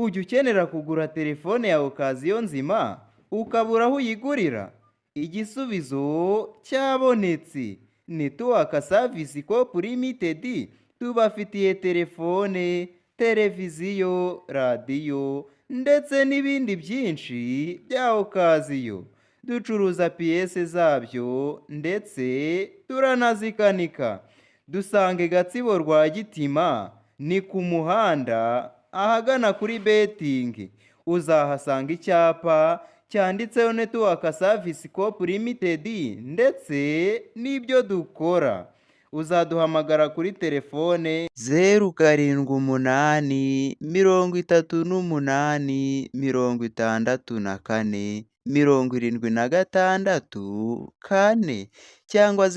Ujya ukenera kugura telefone ya occasion nzima ukabura aho uyigurira? Igisubizo cyabonetse. Network Service Corp Limited tubafitiye telefone, televiziyo, radiyo ndetse n'ibindi byinshi bya occasion. Ducuruza pièces zabyo ndetse turanazikanika. Dusange Gatsibo Rwagitima, ni ku muhanda ahagana kuri betting. Uzahasanga icyapa cyanditseho Network Service Corp Limited ndetse n'ibyo dukora. Uzaduhamagara kuri telefone 0783 864 764 cyangwa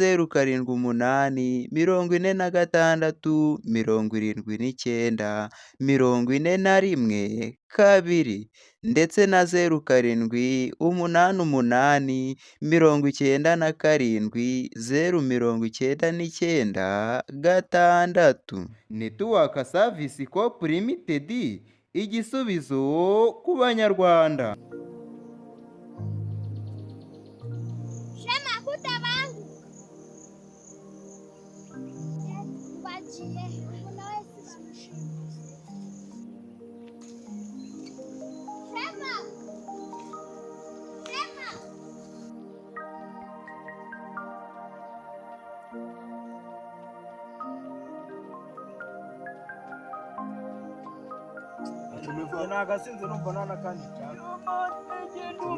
0784679412 ndetse na 0788970096. Network Service Corp Limited, igisubizo ku Banyarwanda. Shema, kutabanguka bagiye he? Ubu nawe sibamushimuse. Shema, Shema! Nagasinze, numva nta n'akandi nshaka.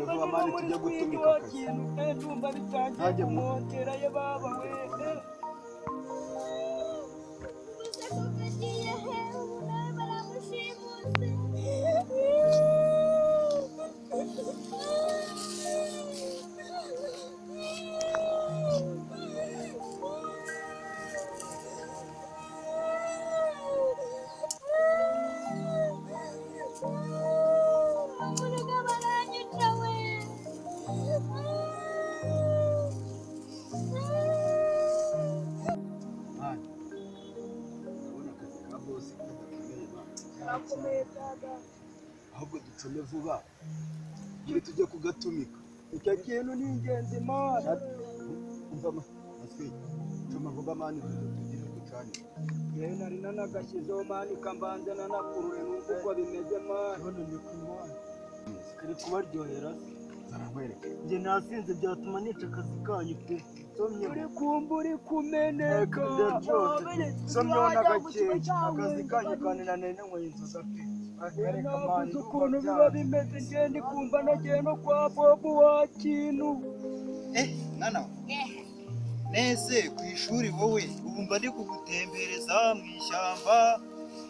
Ndumva mani, ndi tujya muri gutumika wa akazi. Kintu ndumva bitangiye Ntajya mu- kumotera ye baba we. Ubuse kuko agiye he? Ubu nawe baramushimuse. Umurugo baranyica we. Mani, urabona akazi ka boss kadakomeye, mani. Karakomeye dada. Ahubwo ducome vuba muri tujye kugatumika. Icyo kintu ni ingenzi, mani. Umva matwi, coma vuba, mani, tugire ducanire. Yewe, nari nanagashyizeho, mani, kambanze nanakurure numva uko bimeze, mani. None ni ku mani. Kari kubaryohera se? Zana nkwereke. Njye nasinze, byatuma nica akazi kanyu pe. Uri kumva uri kumeneka. Somyeho n'agakeya, akazi kanyu kanananiye, nanyweye inzoga pe. Akareka, mani. Nabuze ukuntu biba bimeze, njye ndi kumva nagiye no kwa Bobu wa kintu. Eh, mwana we. Nese ku ishuri wowe ubu mba ndi kugutembereza mu ishyamba,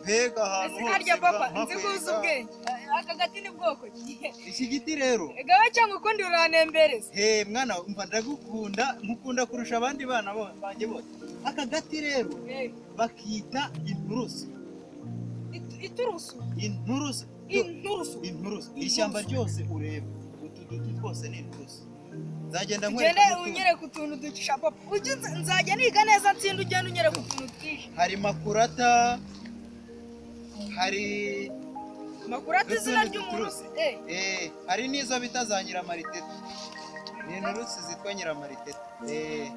mbega ahantu Ese hose harya papa, nzi ko uzi mpakwereka. ubwenge. Aka gati ni bwoko ki? Iki giti rero, Gawe cyangwa ukundi urantembereza? He mwana we, umva, ndagukunda, mukunda kurusha abandi bana banjye bose. Aka gati rero bakita inturusu. Iturusu? Inturusu. Inturusu. Inturusu. Ishyamba ryose ureba, utu duti twose ni inturusu. Nzagenda nkwereka Ugende n'utundi. unyereka utuntu ducisha, papa. Ujye nzajya niga neza ntsinde, ugende unyereka utuntu twinshi. Hari makurata, hari Makurata, izina n'utundi ry'umuntu duturusu. se? Hari n'izo bita za nyiramaritete. Ni inturusu zitwa nyiramaritete.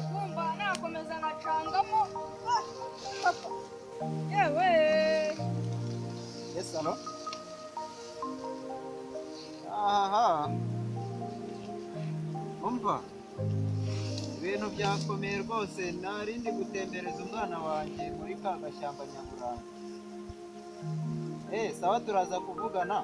Kumva nakomeza nkacangamo. Ah, papa yewe. Yes, hello. Aha. Umva. Ibintu byakomeye rwose, nari ndi gutembereza umwana wanjye muri ka gashyamba nyaburanga. Sawa, turaza kuvugana.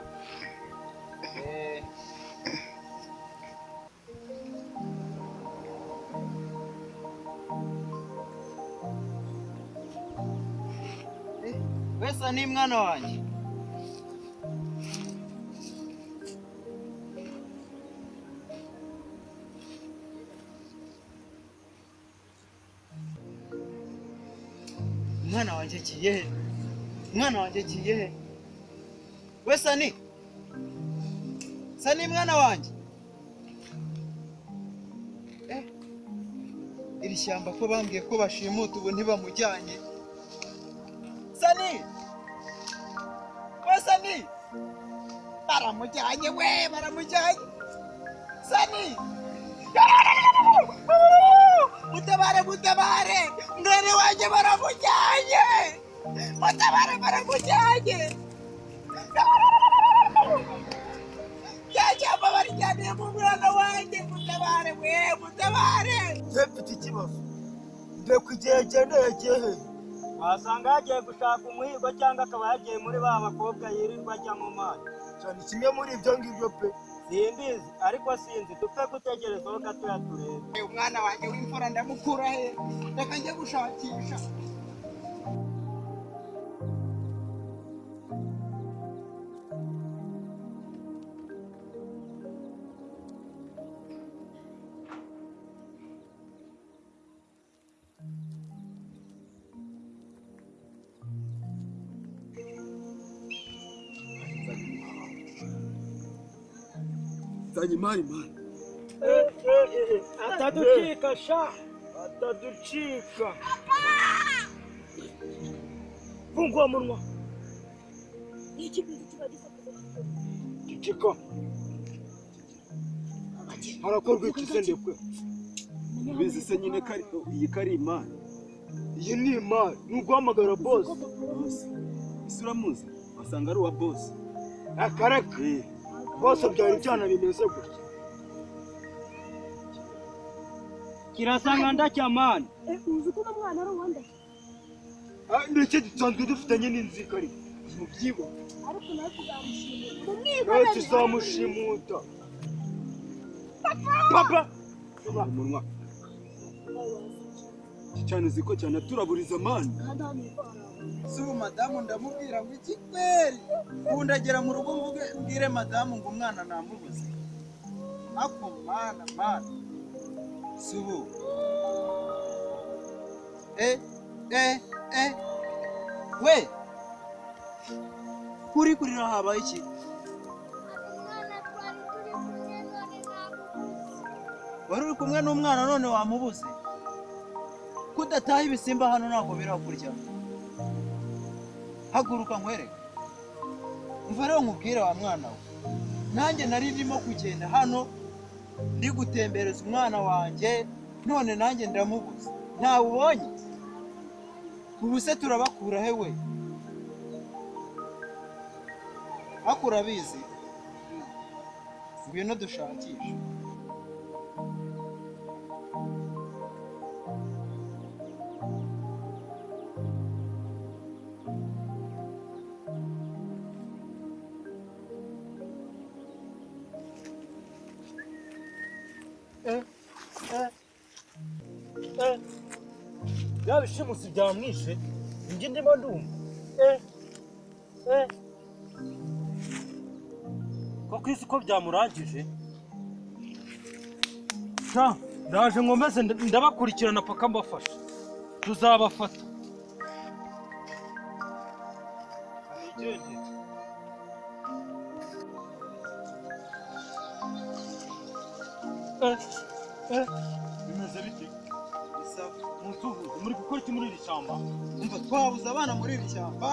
Wesa ni mwana wanjye. Umwana wanjye agiye he? Umwana wanjye agiye he? We Sani, Sani, mwana wanjye. Iri shyamba ko bambwiye ko bashimuta, ubu ntibamujyanye. Sani we, Sani, baramujyanye we, baramujyanye. Sani, mutabare, mutabare, mwene wanjye baramujyanye, mutabare, baramujyanye. Cyangwa barijyaniye mu mwana wanjye, mutabare we, mutabare. Njye mfite ikibazo, ndeka igihe agenda yagiye he? Wasanga yagiye gushaka umuhigo cyangwa akaba yagiye muri ba bakobwa yirirwa ajya mu mazi. Cyane kimwe muri ibyo ngibyo pe. Simbizi ariko sinzi, dupfe gutegerezaho gatoya turebe. Umwana wanjye w'imfura ndamukura he? Reka njye gushakisha. Nzanye imari mani. Ataducika sha, ataducika. Fungua munwa. Iki bintu kiba gisakuza. Ceceka. Harakorwa iki se ndekwe? Ubizi se nyine ko iyi ko ari imari? Iyi ni imari, ni uguhamagara boss. Boss ese uramuzi? Wasanga ari uwa boss. Akareka. Bose byari byana bimeze gutya. Kirasanga ndacyamani. Uzi ko uno mwana ari uwande? Ndetse dusanzwe dufitanye n'inzika ariko mubyibo. Ariko nawe tuzamushimira. Nawe tuzamushimuta. Papa! Umunwa cyane uzi ko cyane turaburiza amani. Si ubu madamu ndamubwira ngo iki kweri? Ubu ndagera mu rugo mvuge mbwire madamu ngo umwana namubuze. Ako mana mana. Si ubu. E e e we, kuri kurira habaye iki? Umwana twari turi kumwe none namubuze. Wari uri kumwe n'umwana none wamubuze? Kudataha ibisimba hano ntabwo birakurya. Haguruka nkwereke. Umva rero nkubwire wa mwana we, nanjye nari ndimo kugenda hano ndi gutembereza umwana wanjye, none nanjye ndamubuze. Ntawe ubonye? Ubu se turabakura he we? Ariko urabizi, ngwino dushakishe. Bya bishimusi byamwishe, njye ndimo ndumva. Ko ku isi ko byamurangije. Sha, ndaje nkomeze ndabakurikirana paka mbafasha. Tuzabafata. Nigendere. Bimeze bite? Musuhuze, muri gukora iki muri iri shyamba? Umva, twabuze abana muri iri shyamba,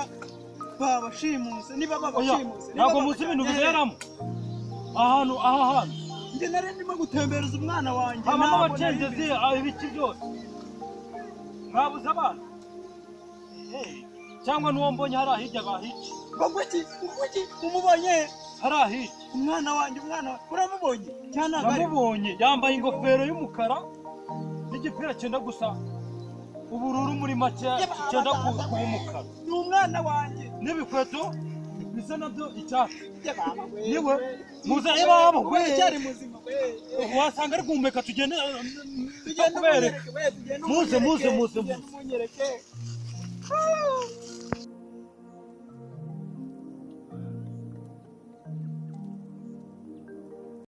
babashimuse. Niba Oya, babashimuse, niba ntabwo muzi ibintu babajyanye. biberamo ahantu, aha hantu Njye nari ndimo gutembereza umwana wanjye, habamo ntabwo nari abacengezi, mbizi. ibiki byose. Mwabuze abana cyangwa n'uwo mbonye hariya hirya bahica. Ngo ngwiki, ngwiki, umubonye? Hariya hirya. Umwana wanjye, umwana wanjye uramubonye cyangwa ntabwo ari we? Namubonye yambaye ingofero y'umukara n'igipira cyenda gusa ubururu, muri make cyenda kuba umukara. Ni umwana wanjye. N'ibikweto bisa nabyo icyatsi. Niwe Niwe muze iwabo we. Uracyari muzima we? Wasanga ari guhumeka, tugende. Tugende. Kubereka. Umunyereke we, tugende. Muze, muze, umunyereke, muze, tugende muze. umunyereke.